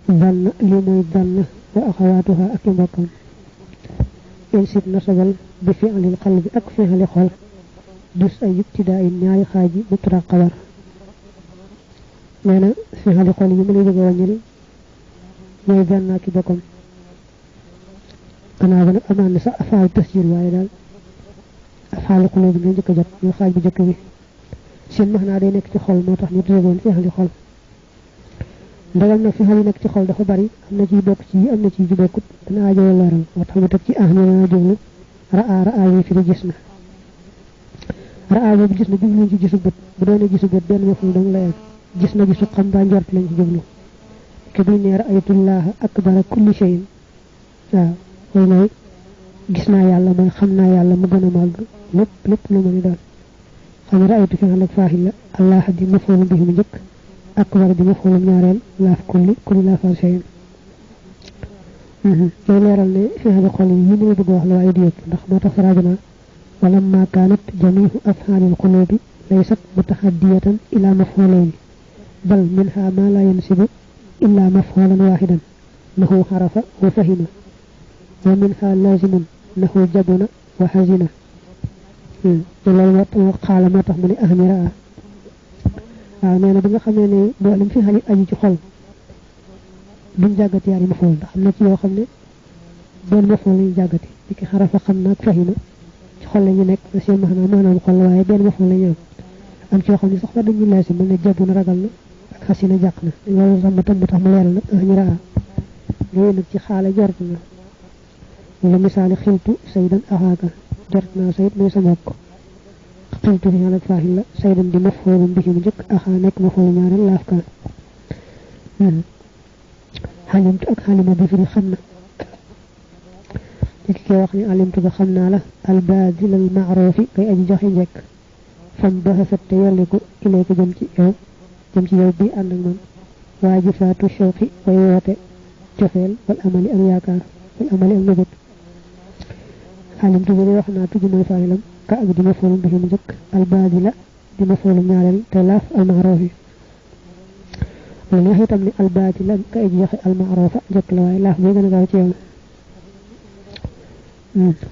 dhann li moy dhann wa akhawatuha ak mbokam insit nasabal bi fi'lil qalbi ak fi'li xol dus ay ibtida'i ñaari xaaji bu tra xabar neena fi'li xol yi mu lay bëgg wañil moy dhann ak bokkam ana ba nak amana sa afaal tasjir waye dal afaal qulub nga jëk jot ñu xaaj bu jëk bi seen maxna day nekk ci xol motax ñu tuddoon fi'li xol ndagam nak fi xali nek ci xol dafa bari amna ci bokk ci amna ci bokkut dana aajo leral motax mu tek ci ahna jëglu ra'a yi fi gisna ra'a bu gisna jëglu ci gisu bët bu doone gisu bët ben waxul dang lay gisna gisu xam ba njort lañ ci jëglu ke bu ne ra'aytullah akbar kulli shay'in wa mooy gisna yalla moy xamna yalla mu gëna mag lepp lu mëni dal xam ra'aytu fi halak fahila allah di mafulu bihi mu jëk akbar di mafulu ñaarel laaf kulli la fa shay yow leral ne fi hada xol yi ñu bëgg wax la way di yëpp ndax moo tax rajana wala ma kanat jami'u afhalil qulubi laysat mutahaddiyatan ila maf'ulayn bal minha ma la yansibu illa maf'ulan wahidan lahu harafa wa fahima wa minha lazimun lahu jabuna wa hazina loolu wat xala moo tax mu ne ahmira neena bi nga xamé ne bo lim fi xali aju ci xol duñ jagati yaari maful ndax amna ci yo xamné ben maful lañu jagati diki xarafa xamna ak fahima ci xol lañu nek ci manam xol waye ben maful lañu am ci yo xamné sax dañu laasi mëna jabuna ragal na ak xasina jaqna loolu sama tam tax mu leral nak ahmira loolu nak ci xala jort na wala misali xiltu sayyidan ahaka jort na sayyid moy sama ko xiltu fi halak fahila sayyidan di mafulun bihi mu jëk aha nek maful ñaaral laafka halimtu ak halima bi fi xamna ci ki wax ni alimtu ba xamna la al badil al ma'ruf kay aji joxe njek fam bahasat te yaliku ilayka jëm ci yow bi and ak mom wajifatu shawqi way wote ciofel wal amali ak yaakar wal amali ak nabat halimtu bi wax na tuju moy fa'ilam ka ak di mafulun bihi mu jëk al badila di mafulun ñaaral te laaf al ma'ruf wala itam ni al batil ka ay joxe al ma'rufa jek la way laaf bo gëna gaaw ci yow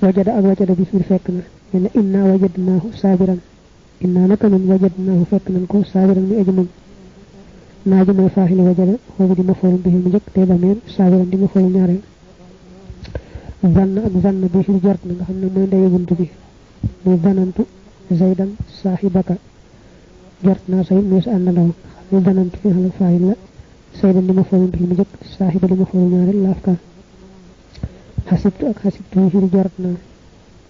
wajada ak wajada bi fi fekk na inna wajadnahu sabiran inna naka min wajadnahu fekk nañ ko sabiran mi ajmum naaju moy fahil wajada ho di mafulun bihi mu jek te damir sabiran di mafulun ñaarel zanna ak zanna bi fi jort nga xamne moy ndey buntu bi moy zanantu zaidan sahibaka jort na say mo sa andalaw ni danantu fi halal fa'il la saydan lima fa'il bi mu jëk sahiba lima fa'il ñaarel lafka hasibtu ak hasibtu fi jartna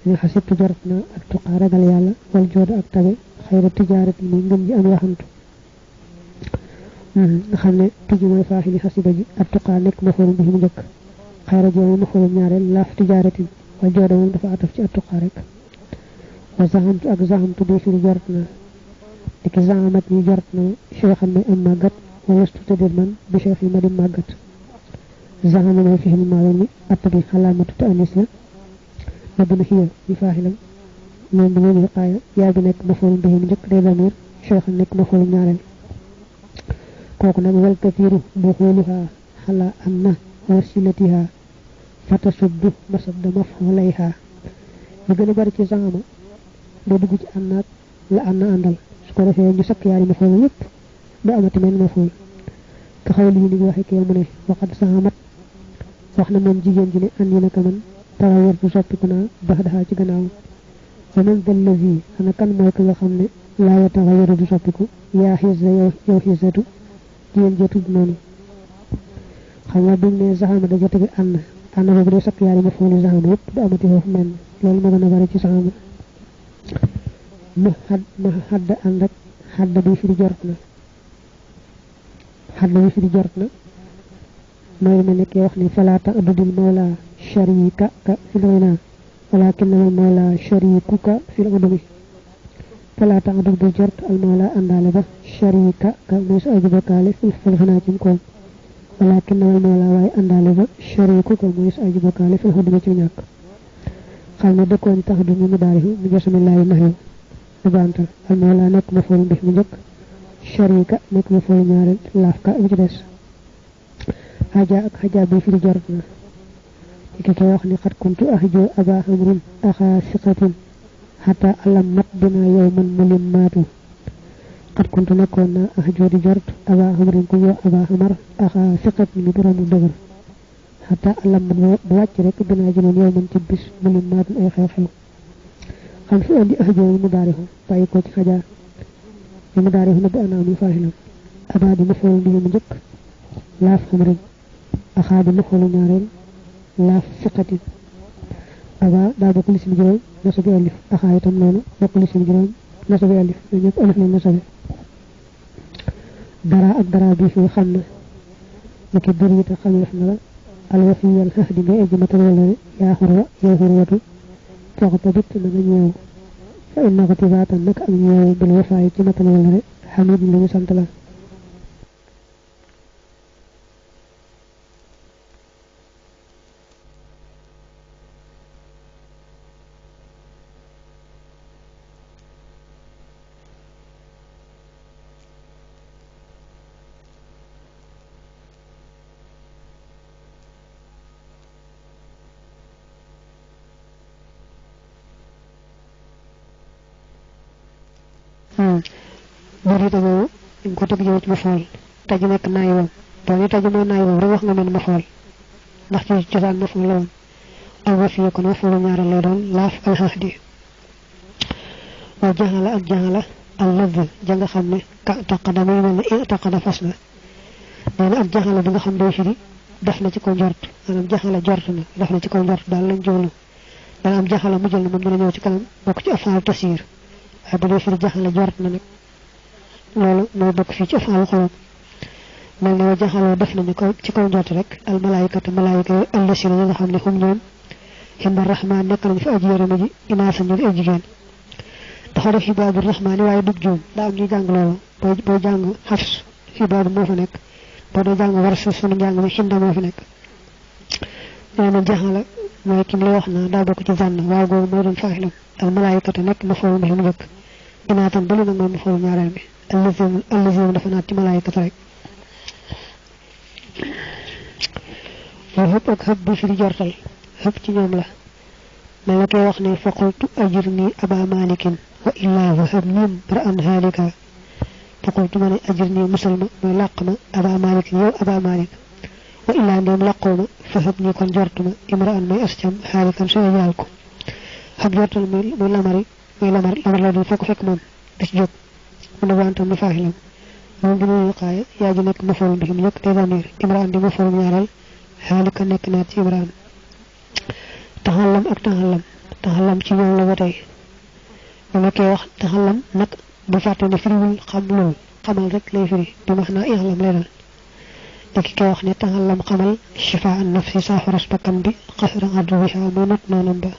ni hasibtu jartna ak tuqaragal yalla wal joda ak tabe khayra tijarat ni ngëm ji am waxantu nga xamne tuju moy fa'il hasiba ji ak tuqa nek ma fa'il bi mu jëk khayra joda ma fa'il ñaarel laf tijarati wal joda mom dafa ataf ci ak tuqa rek wa zahamtu ak zahamtu bi fi jartna diki zaamat ni jort na cheikhan may am magat wala stude man bi cheikh yi ma di magat zaama ma fi him maalani atbi khalamatu ta'nis la mabna hiya bi fahilam mom bu ñu xaya ya bi nek maful bi mu jëk day damir cheikh nek maful ñaarel koku nak wal kathiru bukhuluha hala anna wasilatiha fatasuddu masad mafhulayha bu gëna bari ci zaama do dugg ci annat la anna andal ko defé ñu sak yaari maful yépp do amati men maful ka xawli ni waxe ke mu ne waxat sahamat waxna mom jigen ji ne andi naka man tawayar bu soppiku na baxdaha ci gannaaw faman dal ladhi ana kan moy ko nga xamne la ya tawayar bu soppiku ya hizza yow hizzatu jigen jetu nonu xamna bu ne zahama da jote bi anna bu do sak yaari maful zahama yépp do amati fofu men lolu mo gëna bari ci zahama ma hadda andak hadda bi fi jortna hadda bi fi jortna moy ma nek wax ni falata adudul mawla sharika ka filana walakin al mawla sharikuka fil udumi falata adudul jort al mawla andala ba sharika ka mus ajibakale fil khana ci ko walakin al mawla way andala ba sharikuka mus ajibakale fil udumi ci ñak xalna de ko tax du ñu daari mi bismillah nahi banta al mawla nek maful bi mu jëk sharika nek maful ñaarel lafka ci dess haja ak haja bi firi jort na ki ko wax ni xat kuntu ahju aba hamrin akha siqatin hatta alam maqdina yawman mulimmatu xat kuntu nakon na ahju di jort aba hamrin ku yo aba hamar akha siqatin mi borom deugar hatta alam bu wacc rek dina jëlon yawman ci bis mulimmatu ay xew xew xam fi andi ahju mu daarihu bayi ko ci haja mu daarihu na bu ana mi fahilam aba di maful bi mu jëk laaf hamrin akha di maful ñaarel laaf siqati aba da bokk li ci juroom nasabi alif akha itam nonu bokk li ci juroom nasabi alif ñepp alif la nasabi dara bi fi xamna niki duri ta xamna na al wafiyal hahdi bi ejmatal wala ya hurwatu taxta bit na ñew fa inna qatibatan nak am ñew bil wafa'i ci matal wala hamid li sant la burita bo ko tek yow ci mafal taji nek nayo do ni taji mo nayo rek wax nga men mafal ndax ci ciosan mafal la won aw wa fi ko no fu ñaaral la doon laaf al hahdi wa jahala ak jahala al ladh janga xamne ka taqadama ni taqada fasna dina ak jahala bi nga xam do firi def na ci ko njort manam jahala jort na def na ci ko njort dal lañ jowlu dal am jahala mu jël mom dina ñew ci kanam bok ci afal tasir ay bu do firi jahala jort na nak lolu mo bok fi ci afal xolom mel ne jaxalo def nañu ko ci kaw njort rek al malaikatu malaika allasina nga xamne hum ñoom himba rahman nek nañu fi aji yarama ji ina sa ñu ay jigen dafa def ibadu rahman waye dug joom da am ñu jang lolu bo jang hafs ibadu mo fa nek bo do jang warsu sunu jang mi hinda mo fi nek dana jaxala moy kim la wax na da bok ci zann waaw go mo doon fahilam al malaikatu nek ma fo mu jëk ina tan balu na mo fo ñaaral bi allazim dafa naat ci malaikatu rek وهب أكهب في الجرطل هب تنام له ملك وخني فقلت أجرني أبا مالك وإلا وهب نيم برأن هالك فقلت من أجرني مسلم ولقم أبا مالك يو أبا مالك وإلا نيم لقوم فهبني كن جرتم امرأ ما أسجم هالكا سيجالكم هب جرطل ملمري لمر لدي فك من بسجب ونبانت مفاهلم من دون القاية ياجنك مفعول بهم يك تضمير امرأ دي مفعول ñaaral halika nek na ci ibrahim tahallam ci ñoom la batay dama koy wax tahallam nak bu faté ne firiwul xamul xamal rek lay firi du wax na ihlam lay dal dak koy wax ne tahallam xamal shifa an nafsi sahras bakam bi qahra adwiha munat nanam ba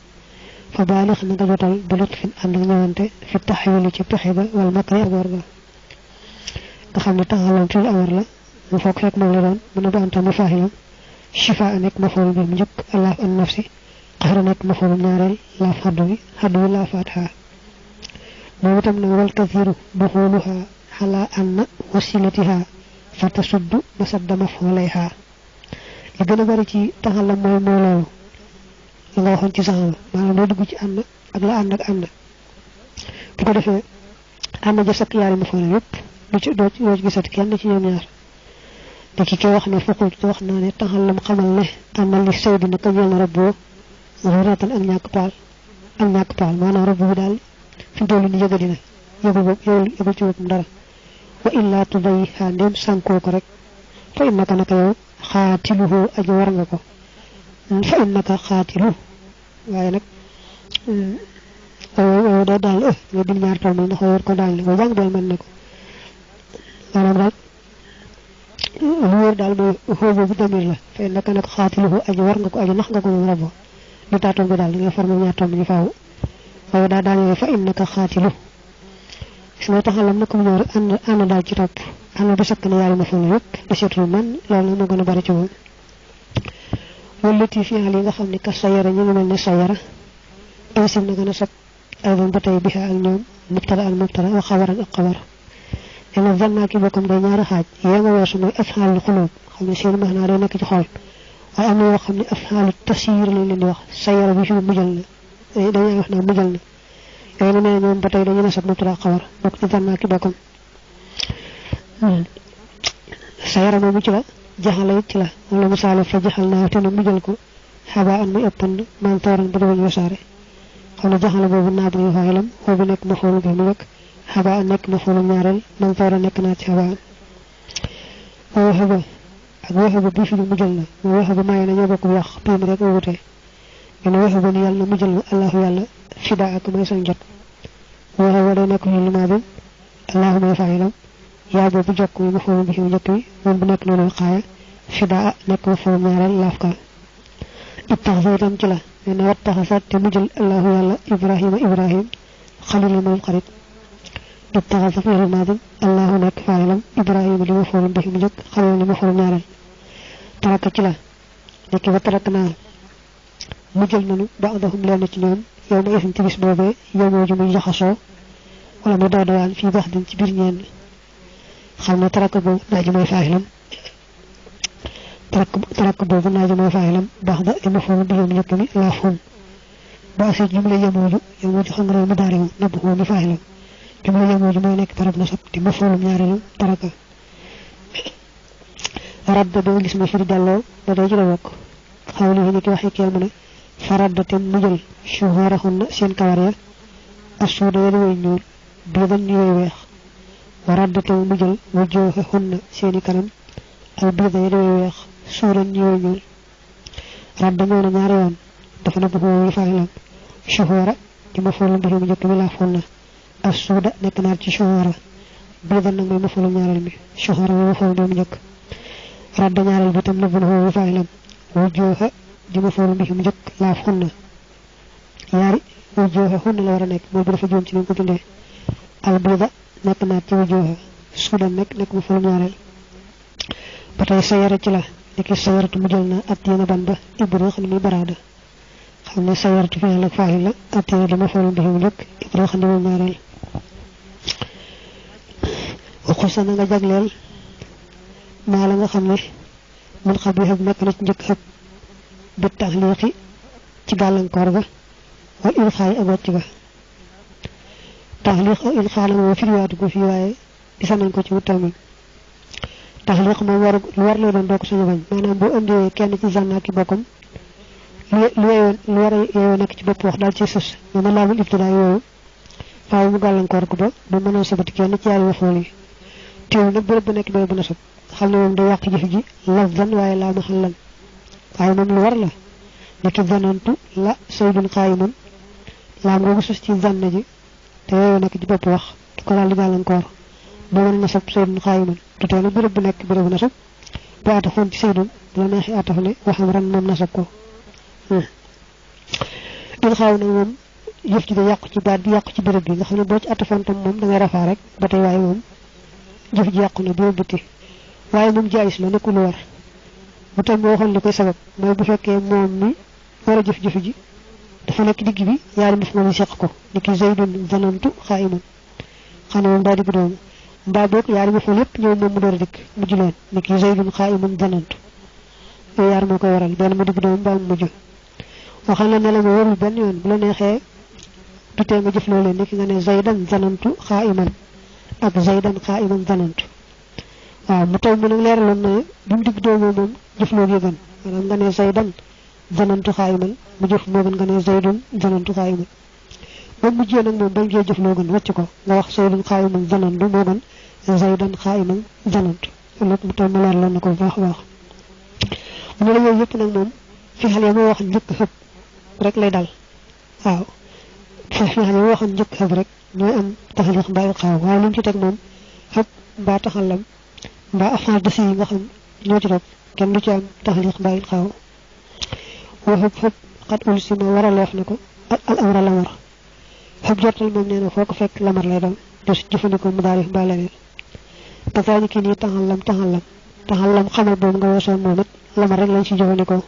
fa balikh na jotal bu lutfin and ñewante fi tahyil ci tahiba wal makri abor ba nga xamne tahallam ci awar la mu fokk fek mo la doon mëna do antam fahim شفاء نك مفعول به مجك الله النفسي قهر نك مفعول نارل لا حدو لا فاتحة موتم نوال كثير بخولها على أن وسيلتها فتصد مسد مفعوليها يغنى باريكي تخلم موي مولو nga waxon ci saxal manam do dugg ci and ak la and ak and bu ko defé and ja sak yaari mafal yépp du ci do ci gisat kenn ci ñoom ñaar diki ko wax ne fokul ci wax na ne taxalam xamal ne amal li seydi ne ko ñal rabbo waratan ak ñak paal manam rabbu dal fi dolu ni yega dina yego ci wop dara wa illa tuday handem sanko ko rek fa innaka naka yow khatiluhu aji war nga ko fa innaka khatilu waye nak da dal yo di ñaar taw ndax war ko dal ko jang dal man nako manam rek lu dal do hobo bu damir la fay naka nak khatiluhu aji war nga ko aji nax nga ko rabo lu tato bi dal nga farma ñaar tom ñu faaw fay da dal fa innaka khatilu suma taxalam nak mu ñor and dal ci top ana ba sak na yalla ma fa yépp da setul man loolu mo gëna bari ci mom wallati fi hali nga xamni ka sayara ñu melni sayara ay sim na gëna sak ay bu batay biha ak ñoom mubtada al mubtada wa khabaran ak khabar ina zanna ki bokum day ñaara xaj ya nga wessu moy afhal khulub xamne seen maana do nek ci xol ay am yo xamne afhalu tasir lañ leen di wax sayara bi fi mujjal na dañuy wax na mujjal na ay na ñoom batay dañu na sab mutra xawar bok ci tanna ki bokum sayara mo ci la jaxala ci la wala misal fa jaxal na te mujjal ko haba an muy ëppand man toran bu do ñu saare xamna jaxala bobu na bu faylam ho bi nek mafulu bi nek haba nek mafulu ñaaral man toran nek na ci haba o haba ak waxaba bi fi mujjal na mo waxaba may na ñoo bokk wax tuum rek wuté ñu waxaba ni yalla mujjal allah yalla fida ak may sañ jot waxaba do nek ñu ma bi allah may faylam ya bobu jokk ñu mafulu bi ñu jottu mom bu nek lolu xaya fida nek mafulu ñaaral lafka ittaxasatam ci la ne wattaxasat te mujjal allah yalla ibrahim khalil mo xarit ittaxasa fi al-madin allah nek fa'ilam ibrahim li mafulu bi mu jokk khalil li mafulu ñaaral taraka ci la nek wa tarakna mujjal nanu ba'dahum len ci ñoom yow ma yeen ci bis bobé yow mo jumu jaxaso wala mo doodawal fi baxdin ci bir ñeen xamna taraka bo daaji moy fa'ilam tarak bobu naaji moy fa'ilam baxda ima fo bi ñu ñek ni la fon ba ci jumla yamuju xam nga mu daari nabu ko ni fa'ilam jumla yamuju moy nek tarab nasab ti mafulum ñaareelu taraka radda do gis ma fi dallo da day ci la bok xawli ni ki waxe kel mu ne faraddatem mujjal shuharahun seen kawar ya asuda ya way ñuul bi dañ ñuy weex waraddatem mujjal wujuhahun seen kanam al bi dañ way weex suran ñuy ñuul radda mo na ñaar yoon dafa na bu ko faalam shuhara ci ma folo bi mu jëk mi la fonna asuda nek na ci shuhara bi dañ nak ma folo ñaaral mi shuhara ma folo do mu jëk radda ñaaral bi tam na bu ko faalam wujuha di ma folo bi mu jëk la fonna yaari wujuha hunna la wara nek mo bu dafa joom ci ñu ko bindé al bida nek na ci wujuha sudan nek ma folo ñaaral batay sayara ci la nek sayaratu mu jël na atina banda ibro xam ni barada xamne sayaratu fi la fa'il la atina dama folo bi mu jëk ibro xam ni ñaaral waxusana nga jaglel ma la nga xamne man xabiha nek na ci ñëk xab bi tahliqi ci galankor ga wa ilxaay ak wacc ga tahliq il xala mo fi waatu ko fi waye gisa nañ ko ci wutal tahliq mo war la doon dok suñu bañ manam bo andi kenn ci zanna ki bokum lu war yow nek ci bop wax dal ci sus mo la bu ibtida yow faaw mu galankor ko ba du mëna sabati kenn ci yaari waxoli teew nak bërepp nek bërepp na sab xamne mom do yaq jëf ji lafzan waye la mahallan waye mom lu war la nek zanantu la sayyidun qa'imun la mo sus ci zanna ji te yow nek ci bop wax ko dal di galankor do wone na sab sayyidun qa'imun te tane bërepp nek bërepp na sab do ata fon ci sayyidun la neexi atafale waxam ran mom na sab ko il xaw na mom yëf ci da yaq ci baat bi yaq ci bërepp bi nga xamne bo ci atafon tam mom da ngay rafa rek batay waye mom jëf ji yaq na bo buti waye mom jaayis la nekul war bu tam mo waxon li koy sabab moy bu fekke mom mi wara jëf jëf ji dafa nek digg bi yaari def mo seq ko niki zaidun zanantu qa'imun xana mom daal di doom mba bok yaari def lepp ñew mom mu door dik mu juleen niki zaidun qa'imun zanantu yaar mo koy waral ben mu digg doom ba mu ju waxal na la mo warul ben yoon bu la nexé tuté nga jëf lolé niki nga ne zaidan zanantu qa'iman ak zaidan qa'iman zanantu mu taw mu nak leralon na bimu dig doomo mom jëf lo yegan manam nga ne zaidan zanantu qa'iman mu jëf mo nga ne zaidun zanantu qa'iman bo mu jé nak mom bañ jé jëf lo gën wacc ko nga wax zaidun qa'iman zanantu mo gën zaidan qa'iman zanantu nak mu taw mu leralon na ko baax baax mu la yoy yépp nak mom fi xalé mo wax ñëk xëp rek lay dal waaw fi xalé mo wax ñëk xëp rek ñoy am taxliq bay xaw waaye lu ci tek mom xëp ba taxalam ba afal de ci nga xam ñoo ci rek kenn du ci am taxliq bay xaw wa xëp qad ulsima wara leef nako al amra lamar xëp jortal mom neena foko fek lamar lay dal do ci jëfandiko mu daal ba leneen taxani ki ni taxalam xamal bo nga waso momit lamar rek lañ ci jëfandiko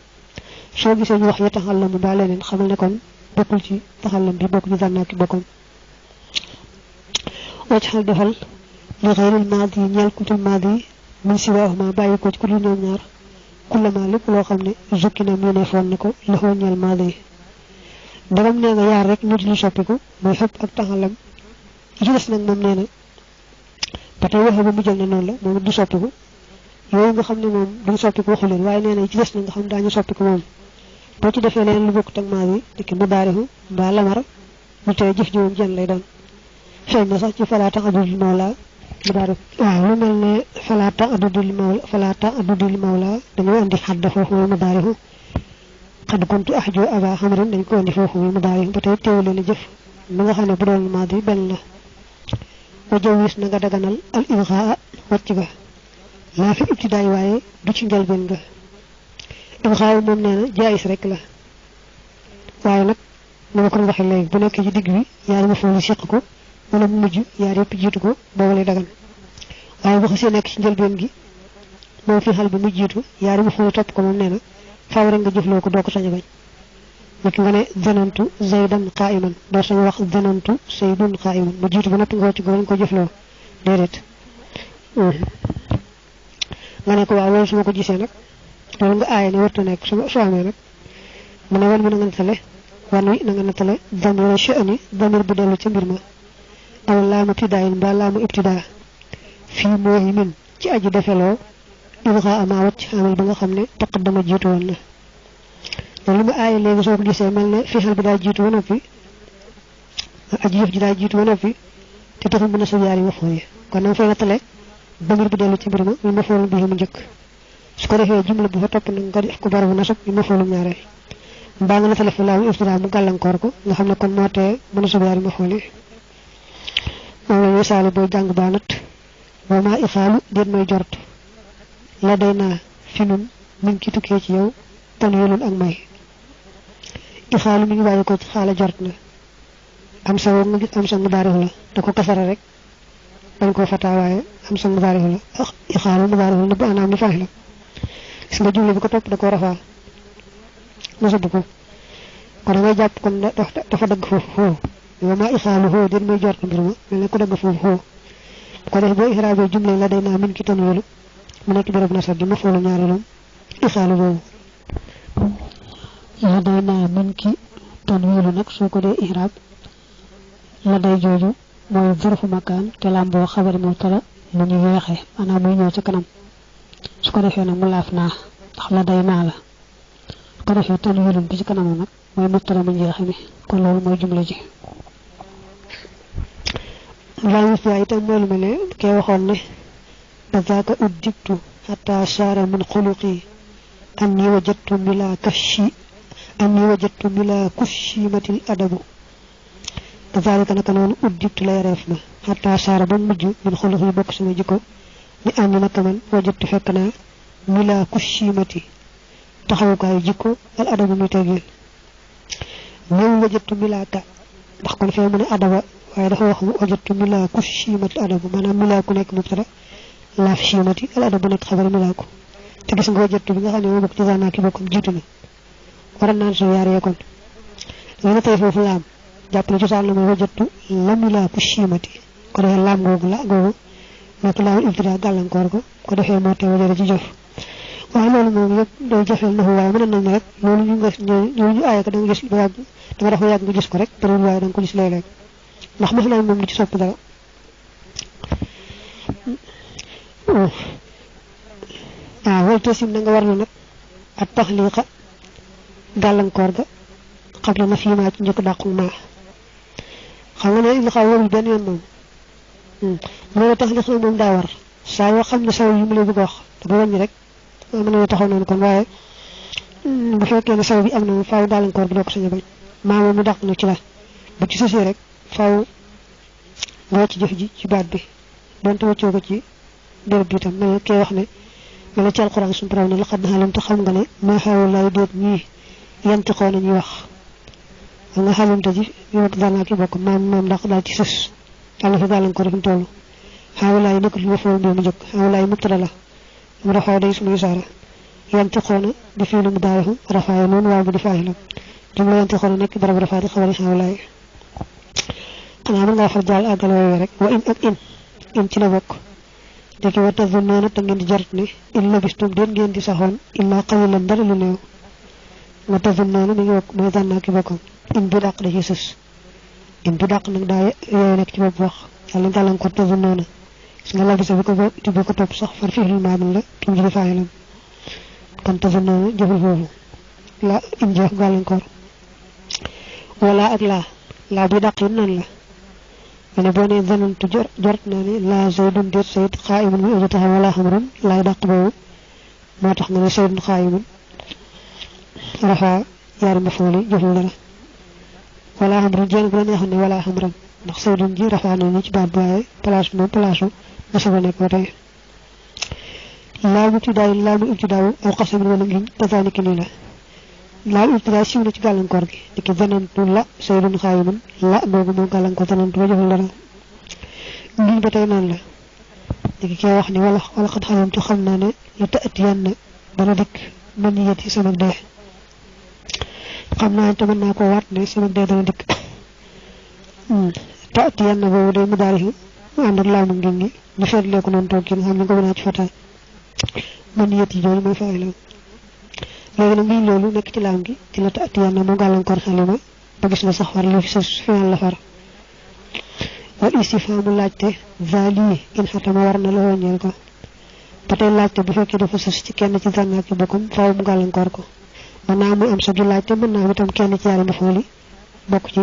so gisee ñu wax ya taxalam ba leneen xamal ne kon bokul ci taxalam bi bokku ci zanaki bokum wajhal defal li ghayril madi ñal kutul madi min siwaahuma bàyyi ko ci ku dul ñoom ñaar kullama lépp loo xam ne zukkina mu ne foon na ko loxoo ñeel maadi ndagam nee nga yaar rek ñu di lu soppiku muy xëpp ak taxalam yi ci des nag moom nee na ba tey waxee ba mu jël ne noonu la moom du soppiku yooyu nga xam ne moom duñ soppiku waxu leen waaye nee na yi ci des na nga xam daañu soppiku moom boo ci defee leneen lu bokkut ak maadi dikki mu daarihu mbaa lamar mu tee jëf ji moom jën lay doon feeñ na sax ci falaata adudul mawla mu daari waaw lu mel ne falaata adudul mawla dañoo andi xadda foofu muy mu daarihu xad kuntu ahjo aba xamrin dañ ko andi foofu muy mu daarihu ba tey teewule la jëf mi nga xam ne bu doon maadi benn la wa jawwis na nga daganal al ilxaa wàcc ga laa fi ibtidaay waaye du ci njëlbeen ga ilxaa moom nee na jaayis rek la waaye nag ni ma ko waxee léegi bu nekkee ci digg bi yaari ma fooli siq ko wala mu mujj yaar yëpp jiitu ko boobu lay dagan waaye bu xasee nekk ci njëlbeen gi moom fi xal bi mu jiitu yaari ma fooli topp ko moom nee na faaw rek nga jëfloo ko doo ko sañ a bañ niki nga ne zanantu zaydan qaa'iman doo sañ wax zanantu saydun qaa'iman mu jiitu ba noppi nga wàcc ko bañ ko jëfloo déedéet nga ne ko waaw loolu su ma ko gisee nag loolu nga aaye ne warta nekk su amee nag mu ne wan mi na nga nettale wan wi na nga nettale damir sha'ni damir bu dellu ca mbir ma aw laamu ibtidaayin mbaa laamu ibtidaa fii mooy min ci aji defeloo ilxaa ama wacc xamal ba nga xam ne taqaddama jiitu woon na loolu ma aaye léegi soo ko gisee mel ne fixal bi daa jiitu ba noppi aji jëf ji daa jiitu ba noppi te taxul mën a sa yaari wax yi kon nag fay nettale damir bu dellu ci mbir ma muy mafoolu bii mu njëkk su ko defee jumla bu fa topp nag nga def ko barabu nasab muy mafoolu ñaareel mbaa nga nettale fa laamu ibtidaa mu gàllankoor ko nga xam ne kon moo tee mën a sa yaari mafool yi moom la misaale booy jàng baa nat wa maa ixaalu déet mooy jort la day naa fi nun mi ngi ki tukkee ci yow tan yolun ak may ixaalu mi ngi bàyyi ko ci xaala jort na am sa nga gis am sa mu baarifu la da ko kasara rek dañ koo fataa waaye am sa mu baarifu la ixaalu mu baarifu la bu anaam ni faax la gis nga jumle bi ko topp da koo rafaa nasab ko kon da ngay jàpp kon dafa dëgg foofu wa maa ixaalu hoo déet mooy jort mbir ma mel ne ko dëgg foofu hoo bu ko def boo ixraabee jumle la day naa min ki tan yolu mu nekk béréb nasab bi ma foolu ñaareelum ixaalu boobu la day naa min ki tan yolu nag soo ko dee ixraab la day jooju mooy zarfu makaan te lam boo xabari mu tala mu ñu weexee maanaam muy ñëw ci kanam su ko defee nag mu laaf naa ndax la day naa la su ko defee tan yolum bi ci kanam nag mooy muttara mu njeexe mi kon loolu mooy jumle ji laamu fiyaa itam mooy lu mel ne kee waxoon ne bazaaka uddibtu xataa saara min xuluqi anni wajadtu mila kushimatil adabu kazalika naka noonu uddibtu lay reef na xataa saara ba mujj min xuluqi bokk sama jikko ni àndi naka man wajadtu fekk naa mila kushimati taxawukaayu jikko al adabu muy teggeel ñëw wajadtu mila ka ndax kon fee mu ne adaba waaye dafa wax wajadtu milaaku chiimati adabu maanaam milaaku nekk mubtada laaf chiimati al adabu nekk xabar milaaku te gis nga wajadtu bi nga xam ne moo bokk ci zaana ki bokkam jiitu na waral naan soo yaar yeekoon léegi tey foofu laam jàpp ne cosaan la mooy wajadtu la milaaku chiimati ko defee laam googu nekk laam ibtida gàllankoor ko defee moo tee wajada ci jëf waaye loolu moom yëpp day jafeel na waaye mën nañ ne rek loolu ñu aaye ko da nga gis ba yàgg da nga dafa yàgg nga gis ko rek peut-être waaye da nga ko gis léeg-léeg ndax mos naa moom lu ci sopp dara wal tasim na nga warlu nag ak taxliqa gàllankoor ga xam la na fii maa ci njëkk dàqu maa xam nga ne li xaw warul benn yoon moom loolu taxliq moom daa war saa yoo xam ne saw yi mu lay bëgg a wax dafa wàññi rek mën na taxaw noonu kon waaye bu fekkee ne saw bi am na moom faaw gàllankoor bi doo ko sañ a bañ maa moom mu dàq na ci la bu ci sosee rek faaw nga wàcc jëf ji ci baat bi donte wàccoo ko ci béréb bi itam mel kee wax ne mel ne ci alxuraan suñu borom ne laqad alimta xam nga ne maa haa'ulaa'i déet ñii yantiqoo na ñuy wax xam nga xalimta ji bi ma daanaa ki bokk moom ndax daal ci sës yàlla fi gàllankoor fi mu toll haa'ulaa'i nekk lu ma fool mbir mu njëkk haa'ulaa'i mubtada la mu rafaa day ismu isaara yantiqoo na di fiilu mudaari'u rafaa noonu waaw bi di faa'ilam jumla yantiqoo na nekk barab rafaa di xabari haa'ulaa'i xanaa mën ngaa far jaal àggal woowee rek wa in ak in ci la bokk deki wa tazunnuna ta ngeen di jort ne illa bistum den ngeen di saxoon illa qalilan dara lu néew wa tazunnuna mi ngi wax mooy zanna ki bokkam in bi dàq da ci sës in bi dàq nag daa yooyu nekk ci bopp wax yàlla gàllankoor tazunnuna gis nga labisa bi ko topp sax far fi'lul maadin la tum ji di faayilam kon tazunnuna jëful foofu la in jeex gàllankoor wala ak laa bi dàq yi nan la ne boo nee zanantu jort naa ne laa zaydun déet sayd xaayimun mi aji taxaw wala xamrun laay dàq boobu moo tax nga ne saydun xaayimun rafa yaari mafooli jëful dara wala xamrun jéen bu la neexoon ne wala xamran ndax saydun ji rafa na ni ci baat bi waaye place moom place nasaba nekk ba tey laa mu ibtidaaw aw xasamin wala ngiñ tasaaniki nii la laa ibtidaa siiw na ci gàllankoor gi diki zanantu la saydun xaayimun la boobu moo gàllankoor zanantu ba jëfal dara ngiñ ba tey noonu la diki kee wax ni wala xad xalimtu xam naa ne la taatiyan na dana dikk man yet yi sama dee xam naa te mën naa ko waat ne sama dee dana dikk taatiyan na boobu day mu daari mu ànd ak laamu ngiñ gi ñu feetlee ko noonu toog ki nga xam ne ko mën a ci fata man yet yi jooju mooy faay la léegi nag ngiñ loolu nekk ci laam gi ci la taatiyan na moo gàllankoor xalima ba gis nga sax war li fi sa final la far wal istifhaamu laajte zali in xatama war na la wàññeel ko ba tey laajte bu fekkee dafa sës ci kenn ci zannaak ci bokkam faaw mu gàllankoor ko mën naa muy am sa gi laajte mën naa am itam kenn ci yaari mafooli bokk ci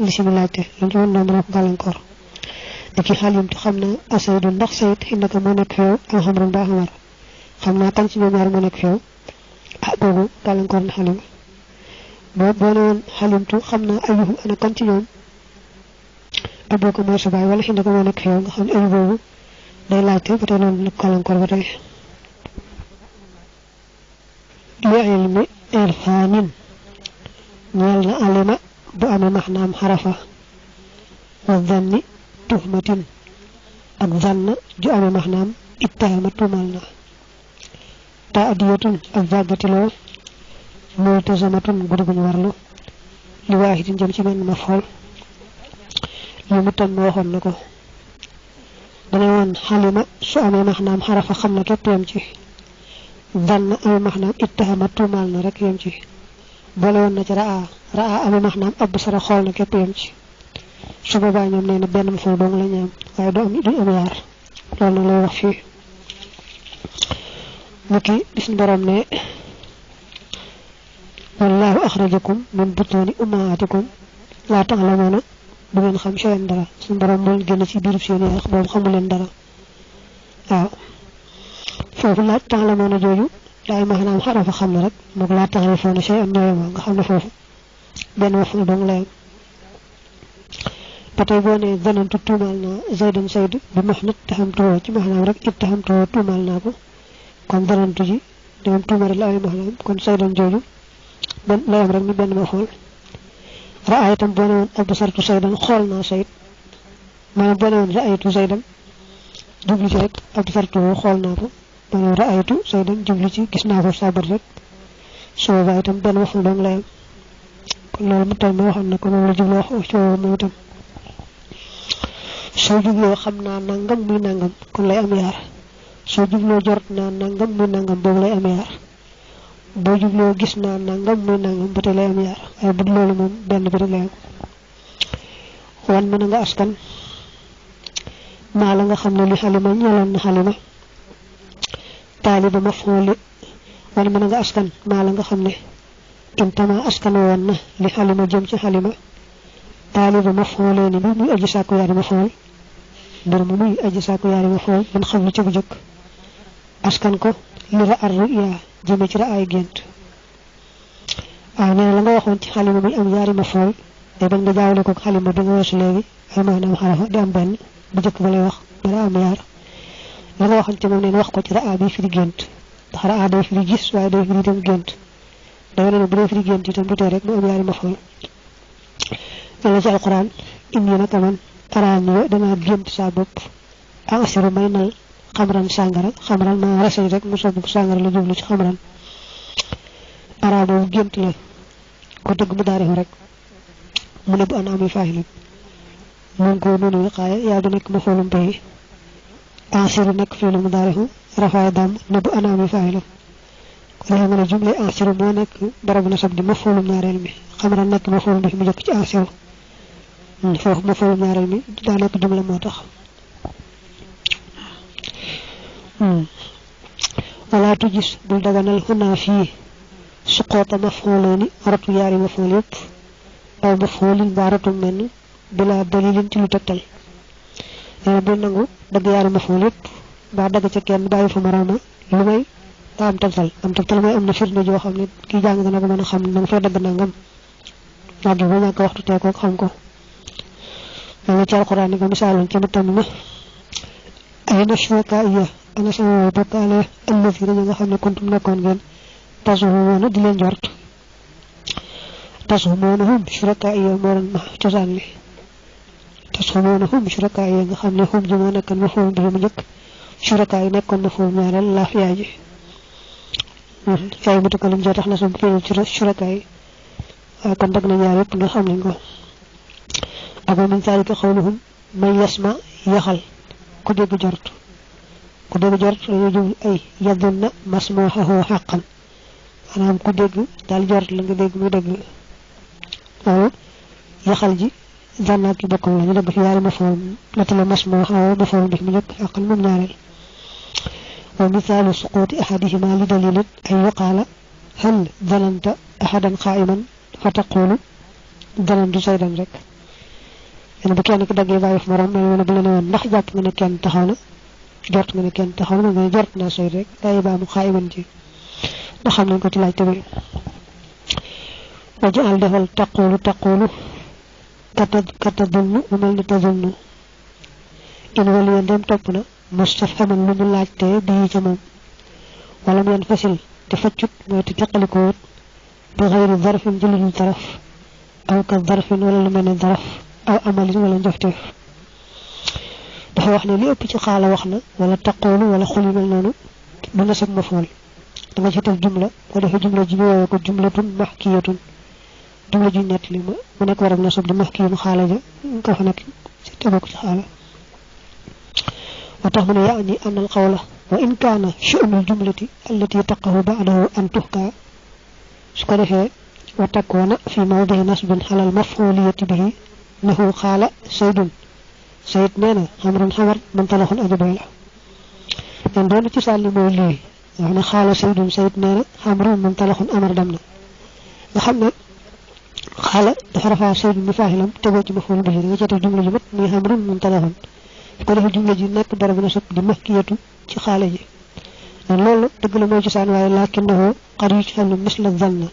li si mu laajte lu ci mën naa mën a ko gàllankoor diki xalimtu xam naa asaydu ndax sayid indaka moo nekk feew am xamran ba xamar xam naa kan ci ñoom ñaar moo nekk feew boobu gàllankoor na xalima boo ne woon xalimtu xam naa ayuhum ana kan ci ñoom aboo ko mooy sa baay wala indaka moo nekk feew nga xam ne ayu boobu day laajte ba tey noonu nag gàllankoor ba tey li ilmi irfaanin ñeel na alima bu amee maxnaam xarafa wa zanni tuhmatin ak zanna ju amee maxnaam ittahama tuumal na taadiyatun ak jàggatiloo multazamatun gudduguñu warlu li waaxidin jëm ci benn ma xool li mu tam waxoon na ko dana woon xalima su amee maxnaam xarafa xam na képp yam ci zanna amee maxnaam ittahama tuumal na rek yam ci boole woon na ci raa amee maxnaam absara xool na képp yam ci su boobaa ñoom nee na benn ma xool dong la ñu am waaye duñ am yaar loolu nag lay wax fii niki bis borom ne wallahu akhrajakum min butuni ummahatikum la ta'lamuna bu ngeen xam seen dara suñu borom mo gën ci biir seen yax bobu xamu leen dara waaw fofu la ta'lamuna joju day maanaam xarafa xam na rek mo la ta'rifuna shay'an ñoyama nga xam ne fofu ben wax dong lay patay bo ne zanantu tumal na zaydan sayd bi mahnat tahamtu ci maanaam rek ittahamtu tumal na ko kon zanantu ji dem tumal la ay maanaam kon saydan joju ben layam rek ni ben ma xol ra'aytam bo ne won absartu saydan xol na sayd manam bo ne won ra'aytu saydan jublu ci rek absartu xol na ko manam ra'aytu saydan jublu ci gis na ko sabar rek so way tam ben waxu dong layam kon lolu mu tay ma waxon na ko mom la jublu wax ci mo tam so jublu xamna nangam muy nangam kon lay am yaar so jublu jort na nangam muy nangam bobu lay am yaar bo jublu gis na nangam muy nangam ba tay lay am yaar ay bu lolu mom benn bi rek lay am wan mën nga askan ma la nga xamne li xalima ñalon na xalima taliba maf'ul wan mën nga askan ma la nga xamne intama askan won na li xalima jëm ci xalima taliba maf'ul ni bi muy aji sakku yaari maf'ul mbir mu muy aji sakku yaari maf'ul man xam lu ci bu jëk askan ko li ra'ar ru'ya jëme ci ra'ay gent neena la nga waxon ci xalima muy am yaari maf'ul day bañ nga jaawale ko xalima bi nga wessu legi ay manam xarafa di am ben bu jëk ba lay wax dara am yaar la nga waxon ci mom neen wax ko ci ra'a bi fi di gent ndax ra'a day fi di gis waaye day fi di dem gent day wone bu day fi di gent itam du tee rek mu am yaari maf'ul wala ci alquran inni naka man arani dana gent sa bop asiru maynal xamran sangara xamran ma rasul rek mu sobu sangara la jublu ci xamran arabo gent la ko deug mu daari rek mu ne bu ana ami fahil mu ko nonu xaye ya du nek ma xolum bay ansiru nekk fii lu mudaarihu rafaay dam nabu anaami faa'ilu ko defee nga ne jumle ansiru moo nekk barabu nasab di maf'ulum ñaareel mi xamran nekk maf'ulum bi mu jëkk ci ansiru foofu maf'ulum ñaareel mi daa nekk jumla moo tax wala tujis bul daganal xunaa fii suqoota maf'ulayni ratu yaari maf'ul yëpp aw maf'ulin ba ratu menn bila dalilin ci lu tegtal bul nangu dagg yaari maf'ul yëpp ba dagg ca kenn bàyyi fa morooma lu may daa am tegtal mooy am na firnde joo xam ne kii jàng dana ko mën a xam ne danga fay dagg nangam wàggi ba ñàkk waxtu tee ko xam ko wala ci alquran ni ko misaaloon ca mutam ma ay na shurakaa'iyya ana sama bokkaale allazina ñi nga xam ne kuntum nekkoon ngeen tasuhumoona di leen jort tasuhumoonahum shurakaa'iyya moo doon ma cosaan li tasuhumoonahum shurakaa'iyya nga xam ne hum ji moo nekkoon ma foofu bi mu njëkk shurakaa yi nekkoon na foofu ñaareel laaf yaay ji yaay mu tëkkalim joo tax na som féeñu ci shurakaa yi waaye kon dag na ñaar yëpp nga xam nañ ko ak min zaalika qawluhum man yasma yaxal ku dégg jort dañoo jublu ay yadun na masmuuxahu xaqan maanaam ku dégg daal jort la nga dégg mu dégg loolu yaxal ji zannaat ki bokkam la ñu dagg fi yaari mafool natala masmuuxahu mafool bi mu njëkk xaqan moom ñaareel wa misaalu suquuti ahadihima li dalilin ay yuqaala hal zananta ahadan qaa'iman fa taqulu zanantu saydan rek bu kenn ki daggee bàyyi fi morom mel ne bu la ne woon ndax jàpp nga ne kenn taxaw na jort nga ne kenn taxaw na nga jort naa soy rek day ba mu xaayiman ci ndax xam nañ ko ci laaj tabi wa jaal defal taqulu kata dunnu mu mel ni tazunnu in waliya ndem topp na mustafhaman lu ñu laajte bii ca moom wala mu yan fasil te faccut mooy te teqalikoo bi xëyri zarfin ci lu dul zaraf aw ka zarfin wala lu mel ne zaraf aw amalin wala njofteef dafa wax ne li ëpp ci xaala wax na wala taqoolu wala xul yu mel noonu du nasab mafool da nga ci teg jumla ko defee jumla ji ñu woowee ko jumlatun mahkiyatun jumla ju nett li mu nekk warab nasab di mahkiyu mu xaala ja ko fa nekk ci tegu ko ci xaala wa tax mu ne yaani an al qawla wa in kaana sha'nu al jumlati allati taqahu ba'dahu an tuhka su ko defee wa takkoona fi mawdihi nasbin ala al maf'uliyati bihi nahu xaala saydun sayid nee na xamran xamar man talaxun ajaboy la len doon ci sàlli mooy lii nga xam ne xaala saydun sayid nee na xamran man talaxun amar dem na nga xam ne xaala dafa rafaa saydun mi faaxilam tegoo ci mafool bi da nga ci teg jumla ji mat muy xamran man talaxun su ko defee jumla ji nekk dara bu na sëpp di mahkiyatu ci xaala ji loolu dëgg la mooy ci saan waaye lakinnahu qad yujhalu misla zanna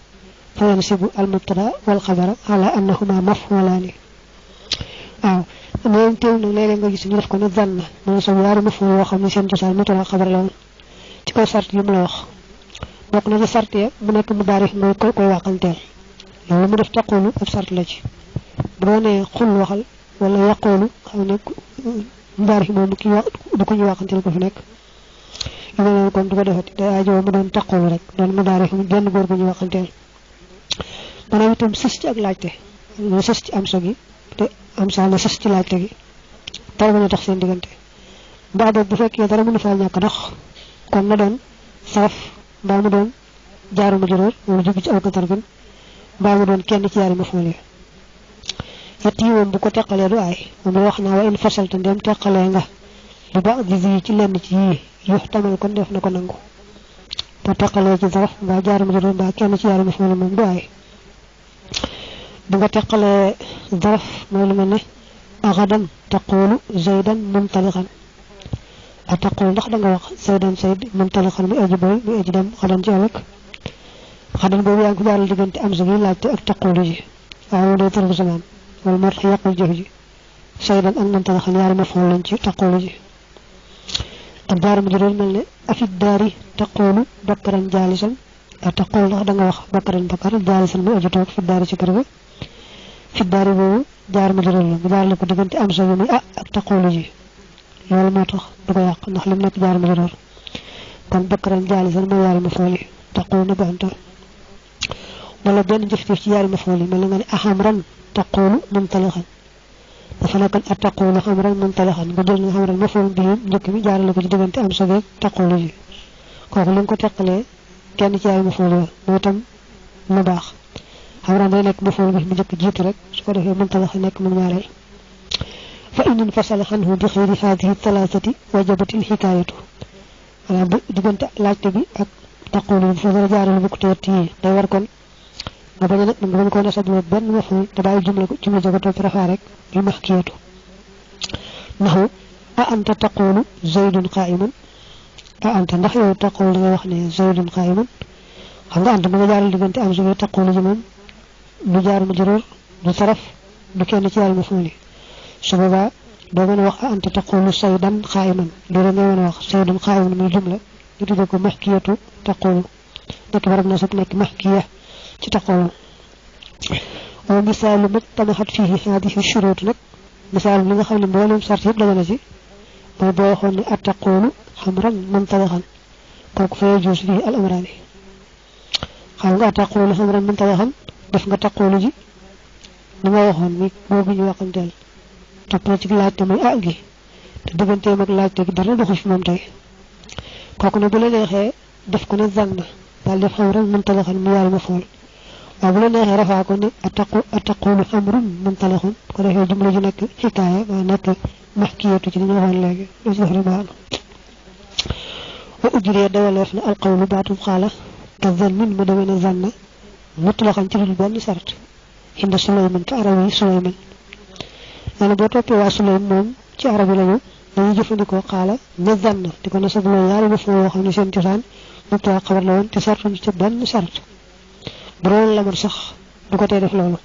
fa yansibu al mubtada wal xabara ala annahuma maf'ulaani waaw loolu teew nag léeg-léeg nga gis ñu def ko ne zanna mooy sa yaari mafool yoo xam ne seen cosaan mubtada xabar la ci kaw sart yi mu la wax bokk na ci sart ya mu nekk mu baarif mooy koy wàqanteel loolu mu def taqulu ab sart la ci bu doo nee xul waxal wala yaqulu xam ne mu baarif moom ki wax du ko ñu wàqanteel ko fi nekk yu mel noonu kon du ko defati day aajoo mu doon taqulu rek doon mu baarif mu benn góor gu ñu wàqanteel maanaam itam sës ci ak laajte ñu sës ci am so gi te am saa na sës ci laajte gi dara bañ a tax seen diggante mbaa boobu bu fekkee dara mënu faa ñàkk dox kon na doon saraf mbaa mu doon jaaru ma juróor wala jóg ci aw katar bin mbaa mu doon kenn ci yaari mafool yi yett yi moom bu ko teqalee du aay moom la wax naa wa in fasalta ndem teqalee nga lu baax di ci lenn ci yii yu tamal kon def na ko nangu te teqalee ci saraf mbaa jaaru ma juróor mbaa kenn ci yaari mafool yi moom du aay bu nga teqalee zaraf mooy lu mel ne axadan taqulu zaydan mumtaliqan a taqulu ndax da nga wax zaydan zayd mumtaliqan muy aji boy muy aji dem xadan ci ëllëg xadan boobu yaa ngi ko jaaral diggante am sa gi laajte ak taqulu ji waaye moo day tërbu samaan wala moo tax yàqul jëf ji zaydan ak mumtaliqan yaari mafool lañ ci taqulu ji ak jaaru mu juróom mel ne afid daari taqulu bakkaran jaalisan a taqulu ndax da nga wax bakkaran bakkar jaalisan muy aji toog fi daari ci kër ga fi daari boobu jaar ma juróom la mu jaar la ko diggante am sa muy ak taqulu ji loolu moo tax du ko yàq ndax lim nekk jaar ma juróom kon bakkaran jaalisan mooy yaari mafool yi taqulu na banta wala benn jëf ci yaari mafool yi mel na nga ne ahamran taqulu mumtalixan dafa nekkoon attaqulu xamran muntalaxan nga jël nga xamran mafool bi njëkk mi jaarale ko ci diggante am sobeeg taqulu ji kooku li nga ko teqalee kenn ci ay mafool yo moo tam lu baax xamran day nekk mafool bi mu njëkk jiitu rek su ko defee muntalaxan nekk moom ñaareel fa in infasala anhu bi xayri haadihi thalathati wajabat al hikayatu maanaam bu diggante laajte bi ak taqulu bi fa dara jaarale bu ko teet yi day war kon nga bañ ko nasablo benn mafool te bàyyi jumla jago topp rafaa rek bi mahkiyatu naxu a anta taqulu zaydun qa'imun a anta ndax yow taqulu nga wax ne zaydun qa'imun xam nga anta ba nga jaaral diggante am su taqulu ji moom du jaar mu juróor du saraf du kenn ci yàlla mafool yi su boobaa doo mën a wax a anta taqulu saydan qa'iman doo nga mën a wax saydun qa'imun muy jumla ñu tudde ko mahkiyatu taqulu nekk barab na sab nekk mahkiya ci taqulu wa misaalu majtamahat fihi haadihi shuruut nag misaalu li nga xam ne mboolem sart yëpp daje na ci mooy boo waxoon ne attaqulu xamran muntalaxan kooku fa yajuuz fihi al amraani xam nga attaqulu xamran muntalaxan def nga taqulu ji li nga waxoon mi moo gi ñu waxanteel topp na ci laajte muy ah gi te digganteem ak laajte gi dara doxu fi moom tey kooku ne bu la neexee def ko ne zanna daal def xamran muntalaxan mu yàlla ma fool waaw bu la neexee rafaa ko ne attaqulu xamrun muntalaxun ko defee jumla ji nekk xikaaya maa nekk mahkiyatu ci li ñu waxoon léegi lu ci def rek baax na wa ujuree dawaleef na alqawlu baatub xaala ka zannin mu demee ne zanna mutlaqan ci dul benn sart inda Sulayman fa arab yi Sulayman maanaam boo toppee waa Sulaym moom ci arab yi lañu dañuy jëfandikoo xaala ne zanna di ko nasabloo yaari def yoo xam ne seen cosaan mubtada xabar la woon te sartuñ ca benn sart bu doon lamar sax du ko tee def loolu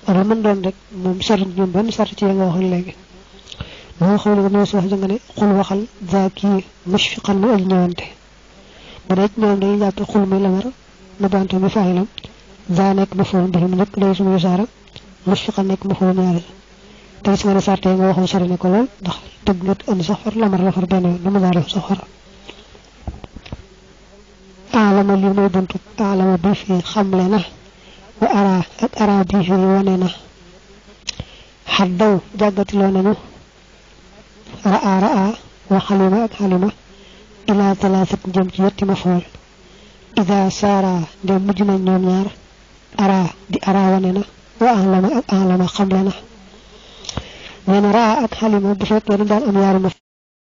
wala mën doon rek moom sartuñ ñoom benn sart ci ya nga waxoon léegi moo xam ne moo si wax nga ne xul waxal zaaki mushfiqan mu aj ñëwante bu dee ñoom dañuy jàppe xul muy lamar na bante mi faayilam za nekk ma foon bi mu nekk day suñu saara mushfiqan nekk ma foon ñaareel te gis nga ne sarte nga waxoon sori ne ko lool ndax tëgg nga andi sax far lamar la far benn yoon lu ma daa def sax far alama li mooy buntu alama bi fi xamle na wa ara ak ara bi fi wane na xaddaw jàggatiloo nañu raa wa xalima ak xalima ila talaasat jëm ci yetti ma fool ida saara de mujj nañ ñoom ñaar ara di ara wane na wa alama ak alama xamle na nee na raa ak xalima bu fekkee dañ daan am yaari ma